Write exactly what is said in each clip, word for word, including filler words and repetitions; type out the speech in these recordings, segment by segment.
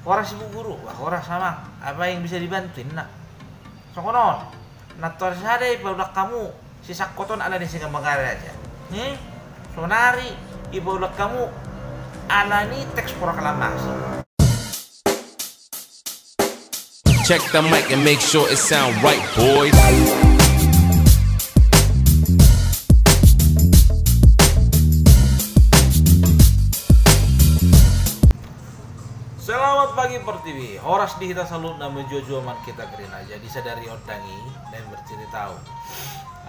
Horas ibu guru. Wah, horas amang. Apa yang bisa dibantu, inna? Songon on. Nantoari sada ipaulak hamu si sangkot on ala ni sega mangaraja. He? Sonari ipaulak hamu ala ni teks proklamasi. Check the mic and make sure it sound right, boys. Selamat pagi Pertiwi, horas di hita saluhutna, manjua-jua ma hita kerina. Jadi sadari on dang i, naeng bercerita au.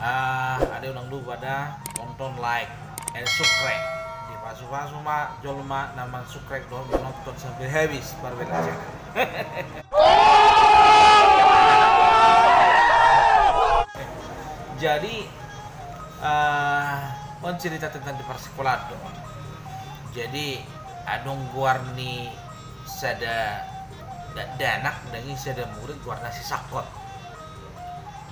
Ah, ade unang lupa da tonton, like, and subscribe. Dipasu-pasu ma jolma na mansubscribe dohot manonton sampe habis Barbel Channel. Jadi, ah, on cerita tentang di parsekolahan do. Jadi adong goar ni sada dakdanak dang i, sada murid goarna si Sangkot.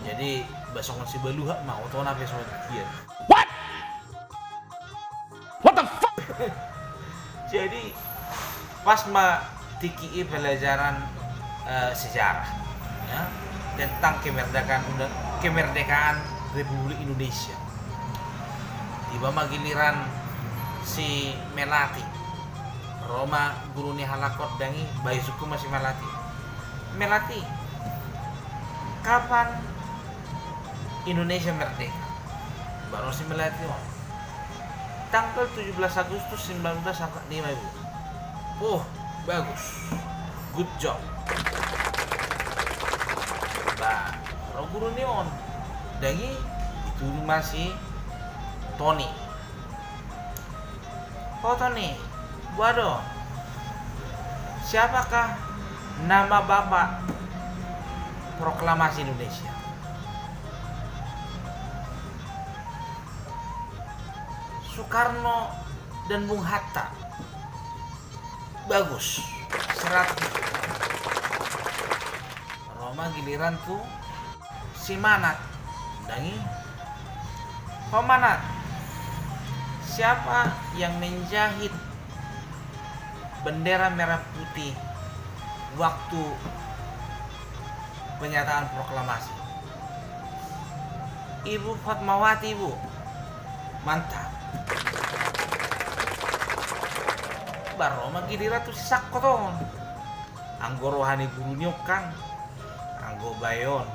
Jadi ba songon si Baluhak ma otona pe songon dia. What? What the fuck? Jadi pas ma tingki i pelajaran, eh, sejarah, ya, tentang kemerdekaan, kemerdekaan Republik Indonesia. Tiba ma giliran si Melati. Ro ma guru ni halak on dang i, ba isungkun ma si Melati. Melati, kapan Indonesia merdeka? Ba ro si Melati on, tanggal tujuh belas Agustus sembilan belas empat lima, Ibu. Oh, bagus. Good job. Ba ro guru ni on dang i, ditudu ma si Toni. Ho Toni, boha do? Siapakah nama bapak proklamasi Indonesia? Soekarno dan Bung Hatta. Bagus. Seratus. Ro ma giliran tu si Manat dang i. Ho Manat, siapa yang menjahit bendera merah putih waktu pernyataan proklamasi? Ibu Fatmawati, Bu. Mantap. Ba ro ma giliran tu si Sangkot on. Anggo roha ni guru ni on kan, anggo bae on,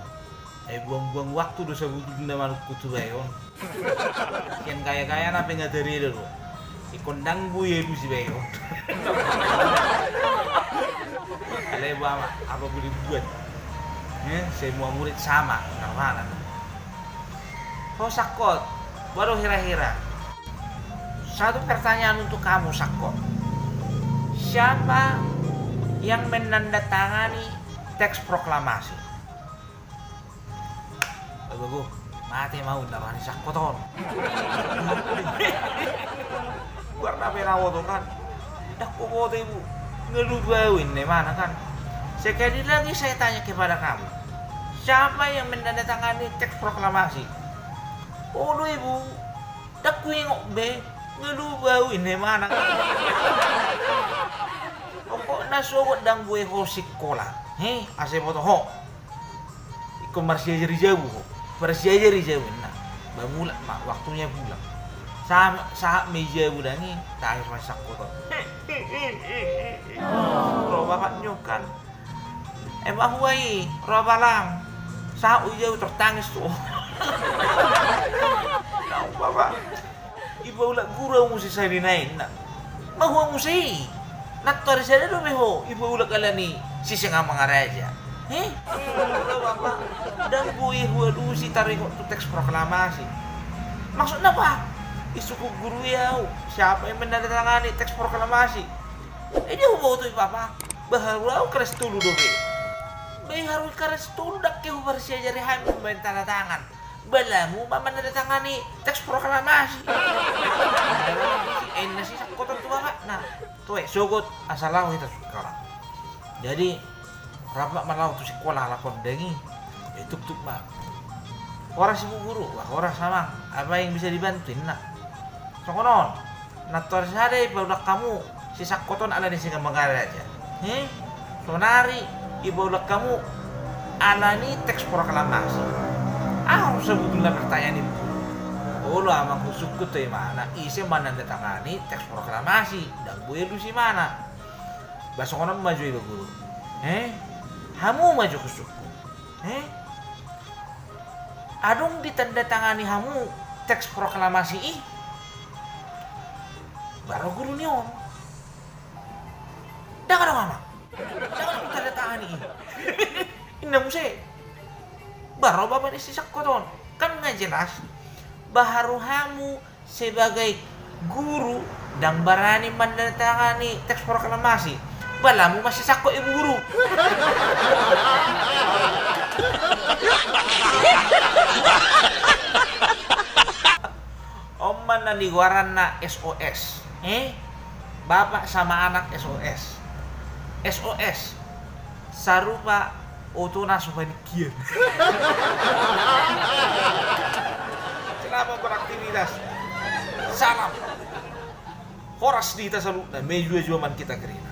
ai buang-buang waktu do sabotulna manungkun tu bae on. Sian gaya-gayana pe nga tarida do. Ingkon dang boi alusi bae on. Alai boha ma, apa boleh buat? Eh, semua murid sama, nggak mana. Ho Sangkot, boha do hira-hira? Satu pertanyaan untuk kamu, Sangkot. Siapa yang menandatangani teks proklamasi? Agogo, mate ma au na roha ni Sangkot on. Goarna pe na boto kan. Dang huboto, Ibu. Nga lupa au, inna imana kan. Sekali lagi saya tanya kepada kamu. Siapa yang menandatangani teks proklamasi? Olo, Ibu. Dang huingot be. Nga lupa au, inna imana kan. Pokokna sogot dang boi ho sikola. He, asa boto ho. Ingkon marsiajari jabu ho. Marsiajari jabu, inna. Ba mulak ma, waktunya pulang. Sa-, sahat ma i jabu dang i, tangis ma si Sangkot on. Ro bapakna on kan. Eh, mahua i, ro balang. Sahat i jabu, tor tangis tu. Nau bapa. Ipaulak guru au muse sahali nai, inna. Mahua muse i? Nantoari sada dope ho ipaulak ala ni si sega mangaraja. He? Dang boi hualusi taringot tu teks proklamasi. Maksudna boha? Isungkun guru i au, siapa yang menandatangani teks proklamasi? Eh, dia huboto i, Papa. Ba haru au kares tolu dope. Ba i haru kares tolu dang ke huparsiajari hami mambaen tanda tangan. Ba lamu ma manandatangani teks proklamasi. Inna si Sangkot on tu bapakna. Toe, sogot asa laho hita tu sikola. Jadi rap ma laho tu sikola halak on dang i. Eh, tuktuk ma. Horas ibu guru. Wah, horas amang. Apa yang bisa dibantu, inna? Songon on. Nantoari sada ipaulak hamu si Sangkot on ala ni sega mangaraja. He? Sonari iboan hamu alani teks proklamasi. Aha do sabotulna pertanyaan i? Olo amang husungkun tu ibana, ise manandatangani teks proklamasi, ndang boi alusi ibana. Ba songon on ma jo iba guru. Eh? Hamu ma jo husungkun. Eh? Adong ditandatangani hamu teks proklamasi i? Ba ro guru ni on. Ndang adong amang. Ndang adong ditandatangani i. Inna muse. Ba ro bapa ni si Sangkot on. Kan nga jelas. Ba haru hamu sebagai guru ndang barani manandatangani teks proklamasi. Ba lamu ma si Sangkot i guru. On ma na nigoaranna S O S. Eh? Bapak sama anak S O S. S O S. Sarupa oto na so paningkian. Selamat beraktivitas. Salam. Horas di hita saluhutna, mejuah-juah ma hita kerina.